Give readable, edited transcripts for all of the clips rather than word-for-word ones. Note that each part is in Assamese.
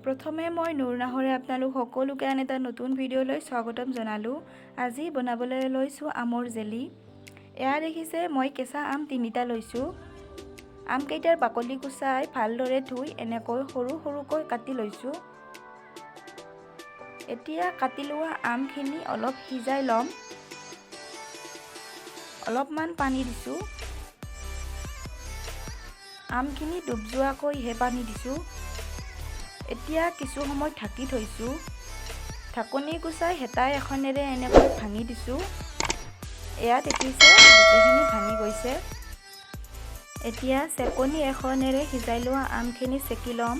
প্ৰথমে মই নুৰ নাহৰে আপোনালোক সকলোকে আন এটা নতুন ভিডিঅ'লৈ স্বাগতম জনালোঁ। আজি বনাবলৈ লৈছোঁ আমৰ জেলি। এয়া দেখিছে, মই কেঁচা আম 3টা লৈছোঁ। আমকেইটাৰ বাকলি গুচাই ভালদৰে ধুই এনেকৈ সৰু সৰুকৈ কাটি লৈছোঁ। এতিয়া কাটি লোৱা আমখিনি অলপ সিজাই ল'ম। অলপমান পানী দিছোঁ। আমখিনি ডুব যোৱাকৈহে পানী দিছোঁ। এতিয়া কিছু সময় ঢাকি থৈছোঁ। ঢাকনি গুচাই হেতা এখনেৰে এনেকৈ ভাঙি দিছোঁ। এয়া দেখিছে, গোটেইখিনি ভাঙি গৈছে। এতিয়া চেকনি এখনেৰে সিজাই লোৱা আমখিনি চেকি ল'ম।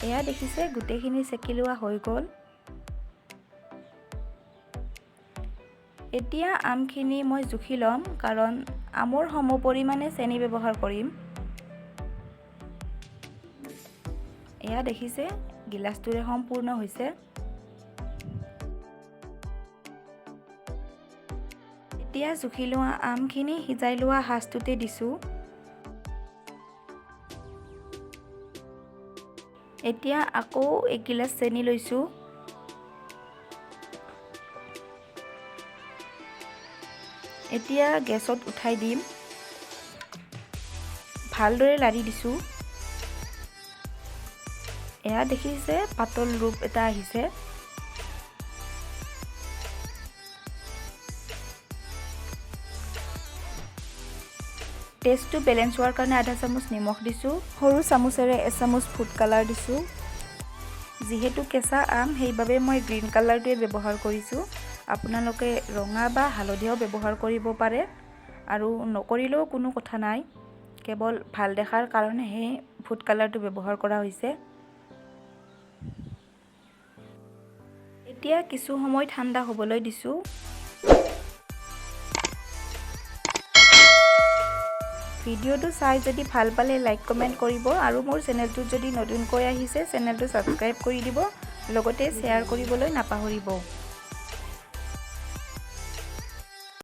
এয়া দেখিছে, গোটেইখিনি চেকি লোৱা হৈ গ'ল। এতিয়া আমখিনি মই জুখি ল'ম, কাৰণ আমৰ সম পৰিমাণে চেনি ব্যৱহাৰ কৰিম। এয়া দেখিছে, গিলাচটোৰে সম্পূৰ্ণ হৈছে। এতিয়া জুখি লোৱা আমখিনি সিজাই লোৱা সাজটোতে দিছোঁ। এতিয়া আকৌ এগিলাচ চেনি লৈছোঁ। এতিয়া গেছত উঠাই দিম। ভালদৰে লাৰি দিছোঁ। এয়া দেখিছে, পাতল ৰূপ এটা আহিছে। টেষ্টটো বেলেঞ্চ হোৱাৰ কাৰণে আধা চামুচ নিমখ দিছোঁ। সৰু চামুচেৰে এচামুচ ফুড কালাৰ দিছোঁ। যিহেতু কেঁচা আম, সেইবাবে মই গ্ৰীণ কালাৰটোৱে ব্যৱহাৰ কৰিছোঁ। আপোনালোকে ৰঙা বা হালধীয়াও ব্যৱহাৰ কৰিব পাৰে আৰু নকৰিলেও কোনো কথা নাই। কেৱল ভাল দেখাৰ কাৰণেহে ফুড কালাৰটো ব্যৱহাৰ কৰা হৈছে। এতিয়া কিছু সময় ঠাণ্ডা হ'বলৈ দিছোঁ। ভিডিঅ'টো চাই যদি ভাল পালে লাইক, কমেণ্ট কৰিব আৰু মোৰ চেনেলটোত যদি নতুনকৈ আহিছে, চেনেলটো ছাবস্ক্ৰাইব কৰি দিব, লগতে শ্বেয়াৰ কৰিবলৈ নাপাহৰিব।